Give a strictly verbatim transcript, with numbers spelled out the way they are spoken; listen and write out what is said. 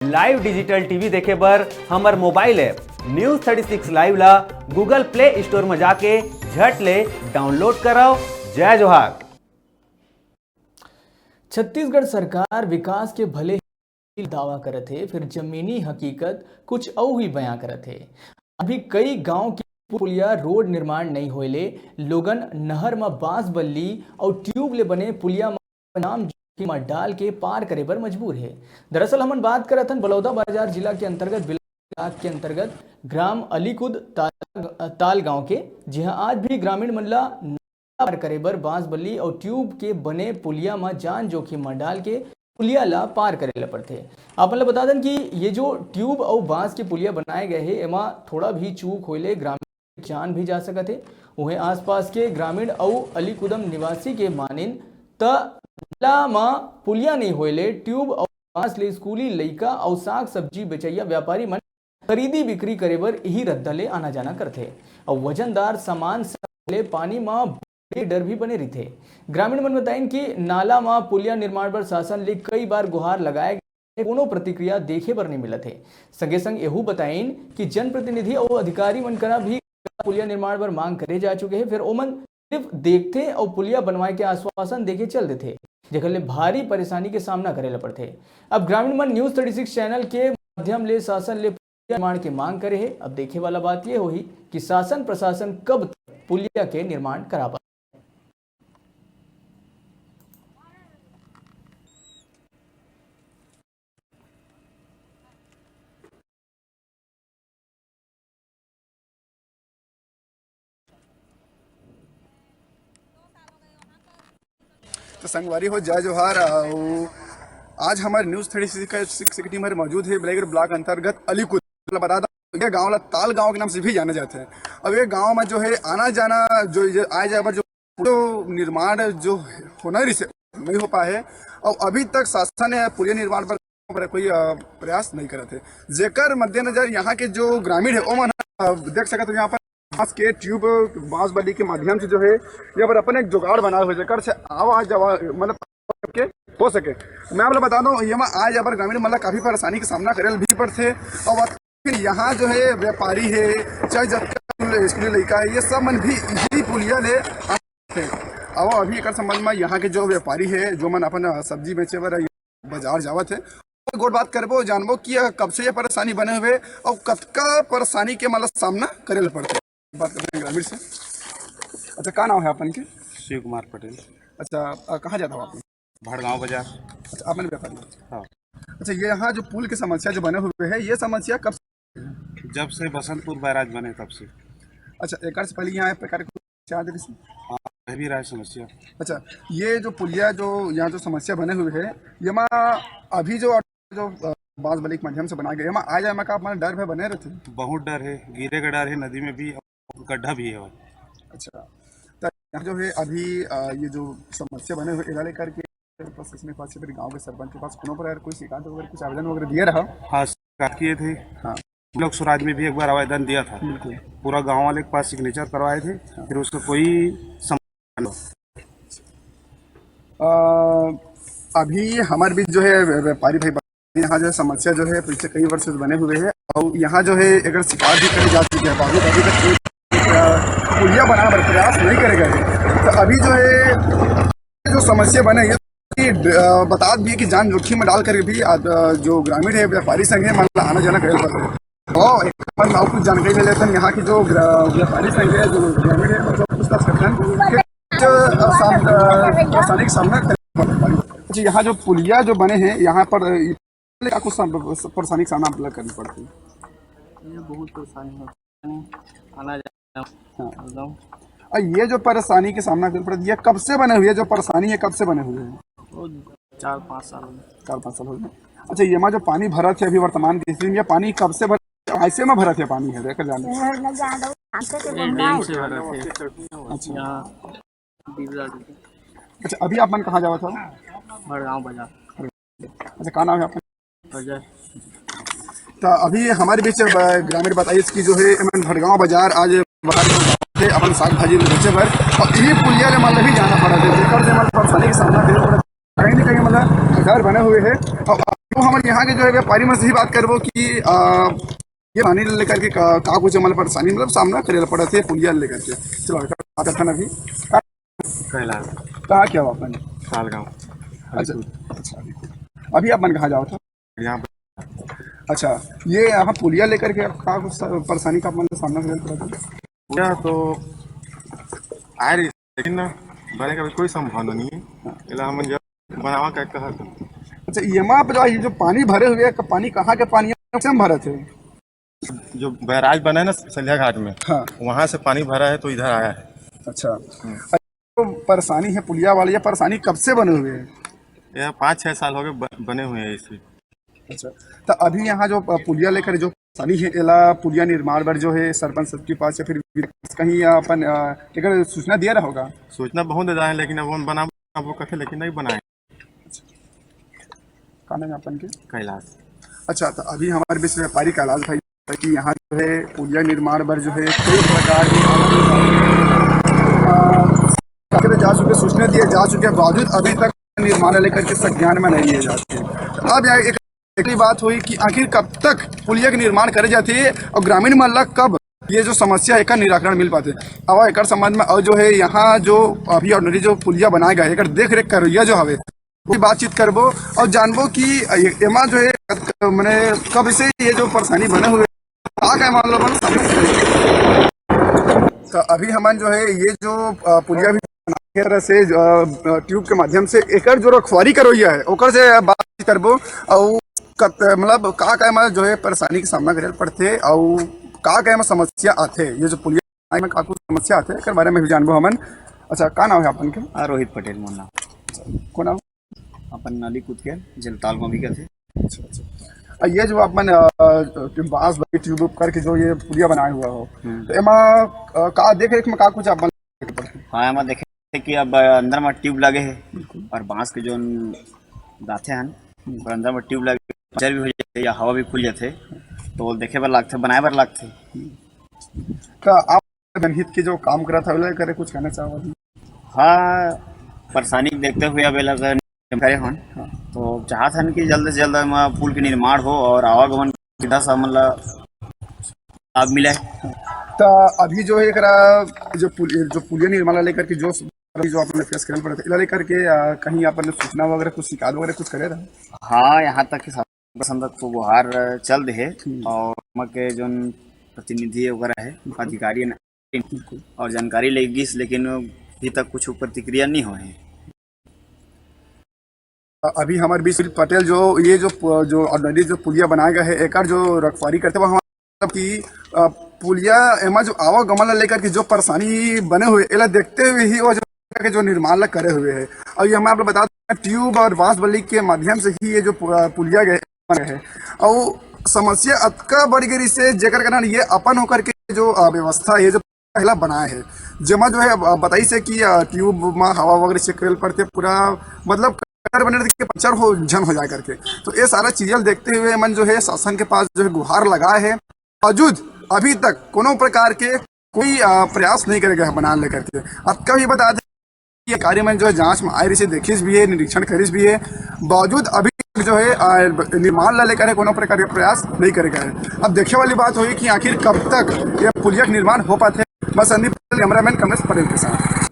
Live digital T V देखे बर हमर mobile app News thirty six Live ला Google Play Store म जाके झट ले download करव। जय जोहार। छत्तीसगढ़ सरकार विकास के भले ही दावा करत हे, फिर जमीनी हकीकत कुछ अउ ही बयां करत हे। अभी कई गांव के पुलिया रोड निर्माण नइ होए ले लोगन नहर म बांस बल्ली अउ ट्यूब ले बने पुलिया म नाम जोखिम म डाल के पार करे बर मजबूर हे। दरअसल हमन बात करत हन बलौदा बाजार जिला के अंतर्गत बिलासपुर के अंतर्गत ग्राम अलीकुद ताल, ताल गांव के, जिहां आज भी ग्रामीण मन ला पार करे बर बांस बल्ली अउ ट्यूब के बने पुलिया म जान जोखिम म डाल के पुलिया ला पार करे ला पड़थे। आप मन ला बता दन कि ये जो ट्यूब अउ बांस के पुलिया बनाए गए हे, एमा थोड़ा भी चूक होए ले ग्रामीण जान भी जा सकत हे। उहें आसपास के ग्रामीण अउ अलीकुदम निवासी के मानिन त नाला म पुलिया नइ होए ले ट्यूब अउ बांस ले स्कूली लइका अउ साग सब्जी बेचइया व्यापारी मन खरीदी बिक्री करे बर इही रद्दा ले आना जाना करथे अउ वजनदार सामान सब ले पानी म बड़े डर भी बने रहिथे। ग्रामीण मन बताइन कि नाला म पुलिया निर्माण बर शासन ले कई बार गुहार लगाए गए, कोनो प्रतिक्रिया देखे बर नइ मिलत हे। संगे संग एहू बताइन कि जनप्रतिनिधि अउ अधिकारी मन करा भी पुलिया निर्माण बर मांग करे जा चुके हे, फिर ओमन सिर्फ देखथे अउ पुलिया बनवाए के आश्वासन देके चल देथे, जेकर ले भारी परेशानी के सामना करे ला पड़थे। अब ग्रामीण मन News thirty six channel के माध्यम ले शासन ले पुलिया निर्माण के मांग करे हे। अब देखे वाला बात ये होही कि शासन प्रशासन कब तक पुलिया के निर्माण करा पाए। तो संगवारी हो, जय जोहार। अउ आज हमर News thirty six का six की team हर मौजूद है बिलाईगढ़ block अंतर्गत अलीकुद। मतलब बता दो, ये गांव ला ताल गांव के नाम से भी जाना जाता है। अब ये गांव में जो है आना जाना, जो ये आए जाए बर जो जो निर्माण जो होना रहिसे, नहीं हो पाए है। और अभी तक शासन ने पुलिया निर्माण पर, पर कोई, अ, प्रयास नहीं करत है, जेकर मद्देनजर यहाँ के जो ग्रामीण है, ओमन, अ, देख सकत हो यहाँ पर बांस के ट्यूब, बांस बल्ली के माध्यम से जो है यहाँ पर अपन एक जुगाड़ बनाए हुए, जेकर से आवा जावा मतलब के हो सके। मैं आप लोग बता दूं, ये में आए जाए बर ग्रामीण मन ला काफी परेशानी के सामना करे भी पड़थे। और फिर यहाँ जो है व्यापारी है, चाहे जब स्कूली लड़का है, ये सब मन भी इही पुलिया ले आथे। अब अभी एकर संबंध में यहाँ के जो व्यापारी है, जो मन अपन, अ, सब्जी बेचे बर बाजार जावत है, गोठ बात करबो, जानबो कि, अ, कब से ये परेशानी बने हुए और कतका परेशानी के मतलब सामना करे ला पड़थे। बात करते हैं ग्रामीण से। अच्छा, का नाम है अपन के? शिव कुमार पटेल। अच्छा, अ, कहाँ जाता हो आप? भड़गांव बाजार। अच्छा, आप मन व्यापारी हो? हाँ। अच्छा, ये यहाँ जो पुल की समस्या जो बने हुए है, ये समस्या कब से? जब से बसंतपुर बैराज बने तब से। अच्छा, एकर से पहले यहाँ प्रकार की समस्या आते किसी? हाँ, भी रहा है समस्या। अच्छा, ये जो पुलिया जो यहाँ जो समस्या बने हुए है, ये मा अभी जो, जो, अ, बांस बल्ली के माध्यम से बनाए गए, ये मा आ जाए मा का अपना डर भी बने रहते? बहुत डर है, गिरे का डर है नदी में भी, गड्ढा भी है भाई। अच्छा, तो यहाँ जो है अभी, अ, ये जो समस्या बने हुए, एला लेकर के प्रशासन के पास या फिर गांव के सरपंच के पास कोनो प्रकार कोई शिकायत वगैरह, कुछ आवेदन वगैरह दिया रहा? हाँ, शिकायत किए थे। हाँ। लोक स्वराज में भी एक बार आवेदन दिया था। बिल्कुल। पूरा गांव वाले के पास सिग्नेचर करवाए थे, हाँ। फिर उसका कोई समाधान नहीं। अ, अभी हमारे बीच जो है व्या-, व्यापारी भाई यहाँ जो है समस्या जो है पिछले कई वर्ष से बने हुए है और यहाँ जो है अगर शिकायत भी करे जा चुके हैं, बावजूद अभी तक कोई, अ, पुलिया बनाने का प्रयास नहीं करे गए। तो अभी जो है जो समस्या बने, ये कि, अ, बता दिए कि जान जोखिम में डाल करके भी, अ, जो ग्रामीण है, व्यापारी संघ है, मतलब आना जाना करे पड़ता है। और एक बार और कुछ जानकारी ले लेते हैं यहाँ की जो ग्रा-, व्यापारी संघ है, जो ग्रामीण है, मतलब पूछताछ करते हैं कि, अ, साम-, अ, परेशानी का सामना करना पड़ता है। अच्छा, यहाँ जो पुलिया जो बने हैं, यहाँ पर, अ, क्या कुछ सम-, परेशानी का सामना आप लोग करनी पड़ती है? ये बहुत परेशानी है, आना जाना। हाँ। एकदम। और ये जो परेशानी के सामना करनी पड़ती है, ये कब से बने हुए, जो परेशानी है, कब से बने हुए हैं? वो चार पाँच साल हो गए। चार पाँच साल हो गए। अच्छा, ये मा जो पानी भरत है अभी वर्तमान की स्थिति में, ये पानी कब से भर, ऐसे में भरत है पानी है, देखा जाने। ये डैम से भरत है। अच्छा। यहाँ दीवरा। अच्छा, अभी आप मन कहाँ जावत हो? भड़गांव बाजार। अच्छा, का नाम है आपका? अजय। तो अभी हमारे बीच, अ, ग्रामीण बताइए कि जो है, एमन भड़गांव बाजार आज बाहर थे अपन साग भाजी बेचे बर, और इही पुलिया ले मतलब भी जाना पड़ा था, जेकर से मतलब परेशानी के सामना करे पड़ा। कहीं ना कहीं मतलब घर बने हुए हैं और तो हमन यहाँ के जो है व्यापारी मन से ही बात करबो कि, आ, ये पानी लेकर के का, का कुछ हमन परेशानी, मतलब, सामना करे ला पड़त हे पुलिया लेकर के। चलो, बात करथन अभी। कैलाश। कहाँ के हो आप मन? सालगांव। अच्छा, अच्छा। अभी आप मन कहाँ जावत हो? यहाँ। अच्छा, ये यहाँ पुलिया लेकर के आप का कुछ स-, परेशानी का आप मन सामना करे ला पड़त हे? पुलिया तो आए रही, लेकिन ना, बने का भी कोई संभावना नहीं है। एला हमन जब बनावा का कहा था। अच्छा, ये माँ पे जो, ये जो पानी भरे हुए हैं, पानी कहाँ के पानी है, कब से हम भरत है? जो बैराज बना है ना सलिया घाट में, हाँ। वहाँ से पानी भरा है तो इधर आया है। अच्छा। हम्म। तो परेशानी है पुलिया वाली, ये परेशानी कब से बने हुए है? यह पाँच छः साल हो गए ब-, बने हुए हैं इसी। अच्छा, तो अभी यहाँ जो, अ, पुलिया लेकर जो परेशानी है, एला पुलिया निर्माण बर जो है सरपंच सबके पास या फिर कहीं अपन, अ, एकर सूचना दिया रहोगा? सूचना बहुत देता है, लेकिन अब हम बना, अब वो कथे, लेकिन नहीं बनाए। का नाम है अपन के? कैलाश। अच्छा, तो अभी हमारे बीच में व्यापारी कैलाश भाई है कि यहाँ जो है पुलिया निर्माण पर जो है कई प्रकार की, अ, जा चुके, सूचना दिए जा चुके बावजूद अभी तक निर्माण लेकर के संज्ञान में नहीं लिए जाते। तो अब यहाँ एक, एक बात हुई कि आखिर कब तक पुलिया के निर्माण करे जाते हैं और ग्रामीण मन ला कब ये जो समस्या एकर निराकरण मिल पाते। अब एकर संबंध में और जो है यहाँ जो अभी ऑर्डिनरी जो पुलिया बनाए गए, एकर देख रेख करैया जो हवे, बातचीत करबो और जानबो कि ये, एमा जो है, मने कब से ये जो परेशानी बने हुए, का का मान लो अपन सामने। तो अभी हमन जो है ये जो, अ, पुलिया भी बना रहे से, अ, अ, ट्यूब के माध्यम से एकर जो रखवारी करोइया है, ओकर से बातचीत करबो और कत-, मतलब का का एमा जो है परेशानी के सामना करे पड़थे और का का एमा समस्या आथे, ये जो पुलिया में का कुछ समस्या आथे, एकर बारे में भी जानबो हमन। अच्छा, का नाम है अपन के? आ, रोहित पटेल मोर नाम। कौन नाम? अपन नली कूद के जलताल में भी कथे। अच्छा, अच्छा। आ, ये जो अपन, अ, बांस बल्ली ट्यूब उब करके जो ये पुलिया बनाए हुआ हो, हम्म। तो एमा, अ, का देख रेख में का कुछ अपन? हाँ, एमा देखे कि अब अंदर में ट्यूब लगे है बिल्कुल। और बांस के जो गाथे हन, हम्म। और अंदर में ट्यूब लगे, पंचर भी हो जाथे या हवा भी खुल जाथे, तो देखे बर लागथे, बनाए बर लागथे। हम्म। का आप जनहित के जो काम करत हवे, ओला करे कुछ कहना चाहत हन? हाँ, परेशानी देखते हुए अब एला करे हन। हाँ। तो चाहत हन कि जल्द से जल्द एमा पुल के निर्माण हो और आवागमन के सुविधा से हमन ला लाभ मिले। तो अभी जो है एकरा जो पुल, जो पुलिया निर्माण ला लेकर के जो, जो आपने फेस करना पड़ता है, एला लेकर के, आ, कहीं आपने सूचना वगैरह कुछ शिकायत वगैरह कुछ करे रहा? हाँ, यहाँ तक कि पसंद तो गुहार चल दे हे हम्म। और एमा के जोन प्रतिनिधि वगैरह है, अधिकारी है, और जानकारी ले गिस, लेकिन अभी तक कुछ प्रतिक्रिया नहीं होए हे। अभी हमारे बीच पटेल जो ये जो प-, जो ऑर्डिनरी जो पुलिया बनाया गया है, एकर जो रखवारी करते हुए हमारे मतलब कि, अ, पुलिया एमा जो आवागमन ला लेकर के जो परेशानी बने हुए, एला देखते हुए ही वो जो के जो निर्माण ला करे हुए है। और ये हम आप लोग बता दें, ट्यूब और बांस बल्ली के माध्यम से ही ये जो पु-, पुलिया गए, बने है। और समस्या अतका बढ़ गई से जेकर कारण ये अपन होकर के जो, अ, व्यवस्था है, जो पहला बनाए है, जेमा जो है, अ, बताई से कि, अ, ट्यूब में हवा वगैरह चेक करे पड़ते पूरा, मतलब, कर बने रहते कि पंचर हो, झन हो जाए करके। तो ये सारा चीजें देखते हुए मन जो है शासन के पास जो है गुहार लगाए है। बावजूद अभी तक कोनो प्रकार के कोई, आ, प्रयास नहीं करे गए बनाने लेकर के। आपका भी बता दें कि अधिकारी मन जो है जांच में आए रहिस, देखिस भी है, निरीक्षण करिस भी है, बावजूद अभी तक जो है, आ, निर्माण ला लेकर कोनो प्रकार के प्रयास नहीं करे गए। अब देखे वाली बात होगी कि आखिर कब तक ये पुलिया के निर्माण हो पाते। बस संदीप पटेल, कैमरामैन कमलेश पटेल के साथ।